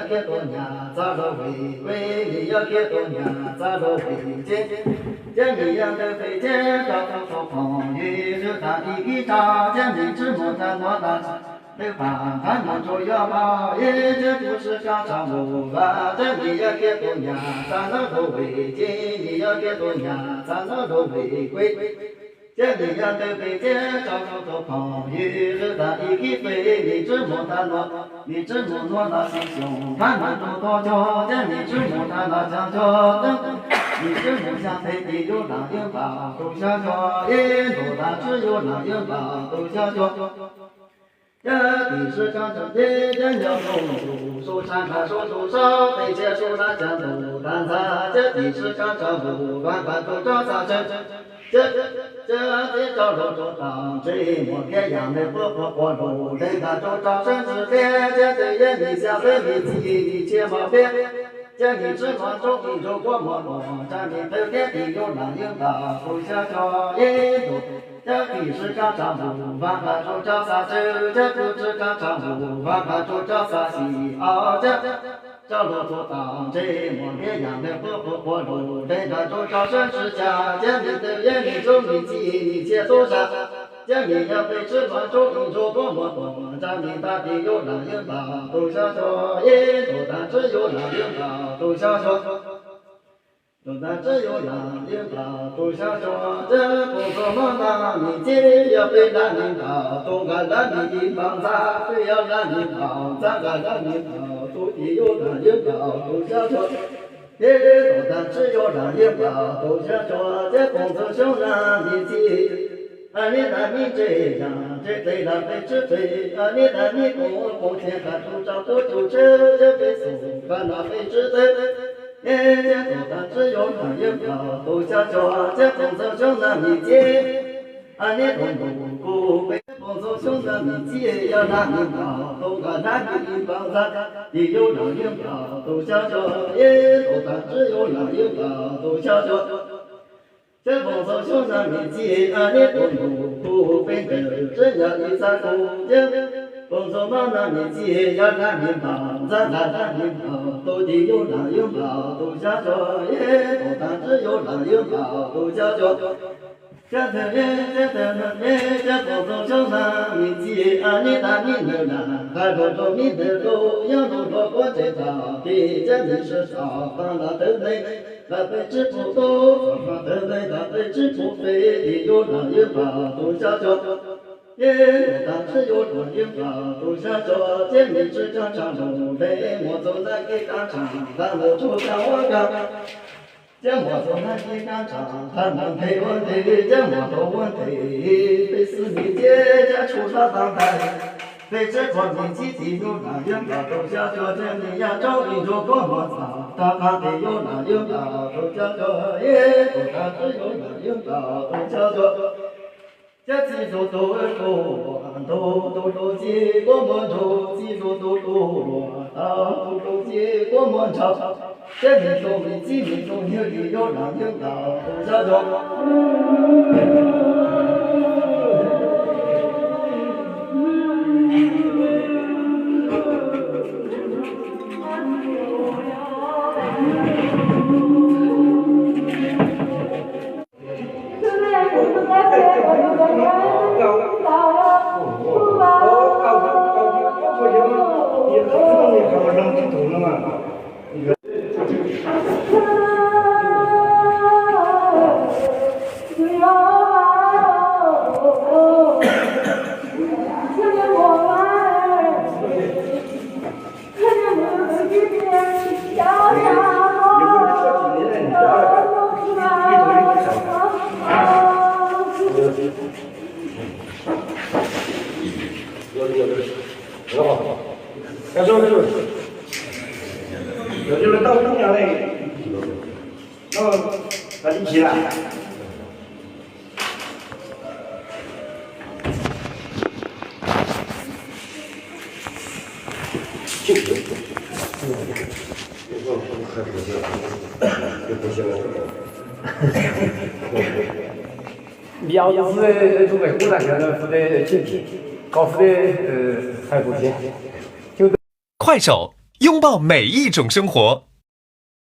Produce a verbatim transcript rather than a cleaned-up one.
Quieto, ña, tsa lo wei, wei, ni ya quieto, ña, tsa lo wei, che. Che, ni ya te fei, che, cha, tu, tu, pong, yi, zhi, ta, i, ki, cha, che, ni, chi, mo, cha, mo, ta, cha, te, pa, ta, mo, cho, ya, ma, yi, che, tu, shi, ka, cha, mo, wa, che, ni ya quieto, ña, tsa lo wei, che, ni ya quieto, ña, tsa lo wei, wei. Che, ni, ya, te, pe, che, cha, to, to, pong, yi, zhi, ta, i, ki, fei, ni, chi, mo, ta, no, ni, chi, mo, no, na, si, xiong, ta, no, to, to, cho, che, ni, chi, mo, ta, na, cha, cho, ta, ni, chi, mo, xia, te, ti, yo, na, yin, pa, to, xia, cho, yi, do, ta, chi, yo, na, yin, pa, to, xia, cho. Che, ti, shi, ka, cha, te, che, nya, to, to, sho, cha, ka, sho, to, sha, te, che, sho, na, cha, to, ta, za, che, ti, shi, ka, cha, to, ba, ka, to, cha, sa, che. Che, che, che, ti, cha, lo, cho, ta, che, mo, ke, ya, me, po, po, po, lo, le, ka, cho, cha, shen, shi, ke, che, te, ye, mi, xia, pe, mi, ci, ni, che, ma, pe. Che, ni, chi, ma, cho, i, cho, guo, mo, mo, cha, ni, pe, ke, ti, yo, na, yin, pa, to, xia, cho, yi, do. Che, ti, shi, ka, cha, mo, wa, ka, cho, cha, sa, che, che, tu, shi, ka, cha, mo, wa, ka, cho, cha, sa, xi, a, che. Cha, lo, cho, ta, che, mo, ye, ya, me, po, po, po, lo, le, ka, cho, cha, shen, shi, cha, che, ni, te, ye, ni, cho, ni, ci, ni, che, to, sha. Che, ni, ya, pe, chi, ma, cho, i, cho, po, mo, po, cha, ni, ta, ti, yo, na, yin, pa, to, xia, cho, yi, do, ta, chi, yo, na, yin, pa, to, xia, cho. Do, ta, chi, yo, na, yin, pa, to, xia, cho, che, pong, zo, ma, na, mi, ci, ya, pe, na, yin, pa, to, ga, na, mi, yin, pa, za, pe, ya, na, yin, pa, za, ga, na, yin, pa, to, ti, yo, na, yin, pa, to, xia, cho. Ye, do, ta, chi, yo, na, yin, pa, to, xia, cho, che, pong, zo, xiong, na, mi, ci. A, ni, ta, mi, che, ya, che, te, la, pe, chi, pe. A, ni, ta, mi, ko, ko, che, ka, tu, cha, to, cho, che, che, pe, so, ka, na, pe, chi, te. Ye, che, do, ta, chi, yo, na, yin, pa, to, xia, cho, che, pong, zo, xiong, na, mi, ci. A, ni, to, mo, ko, pe, pong, zo, xiong, na, mi, ci, ya, na, mi, pa, to, ga, na, mi, yin, pa, za, ti, yo, na, yin, pa, to, xia, cho, yi, do, ta, chi, yo, na, yin, pa, to, xia, cho. Che, pong, zo, xiong, na, mi, ci, a, ni, to, mo, ko, pe, de, chi, ya, i, za, ko, ye. Pong, zo, ma, na, mi, ci, ya, na, mi, pa, za, na, na, mi, pa, to, ti, yo, na, yin, pa, to, xia, cho, yi, do, ta, chi, yo, na, yin, pa, to, xia, cho. Che, te, ye, che, te, na, ye, che, pong, zo, xiong, na, mi, ci, a, ni, ta, mi, ne, na, ka, do, do, mi, de, do, ya, do, do, po, che, ta, ti, che, ni, shi, sa, pa, la, te, ne, la, pe, chi, pu, do, fa, fa, te, ne, la, pe, chi, pu, pe, ti, yo, na, yin, pa, to, xia, cho. Ye, do, ta, chi, yo, na, yin, pa, to, xia, cho, che, ni, chi, cha, cha, lo, le, mo, zo, na, ki, ka, cha, ta, lo, cho, cha, wa, ka. Che, mo, zo, na, ki, ka, cha, ta, na, te, won, te, che, mo, to, won, te, pe, si, mi, che, cha, cho, ta, ta, ta. Pe, che, ko, mi, ci, ti, yo, na, yin, pa, to, xia, cho, che, ni, ya, cho, i, cho, ko, mo, za, ta, ta, te, yo, na, yin, pa, to, xia, cho, ye, do, ta, chi, yo, na, yin, pa, to, xia, cho. Che, ci, do, do, e, ko, do, do, do, ci, ko, mo, cho, ci, do, do, do, ta, do, do, ci, ko, mo, cha. Che, mi, do, mi, ci, mi, do, ni, ri, yo, na, yin, pa, to, xia, cho. Biao zi, eh, zhong, eh, gu, da, ga, da, fu, de, eh, qin, pi, gao, fu, de, eh, hai, gu, jie. 快手，拥抱每一种生活。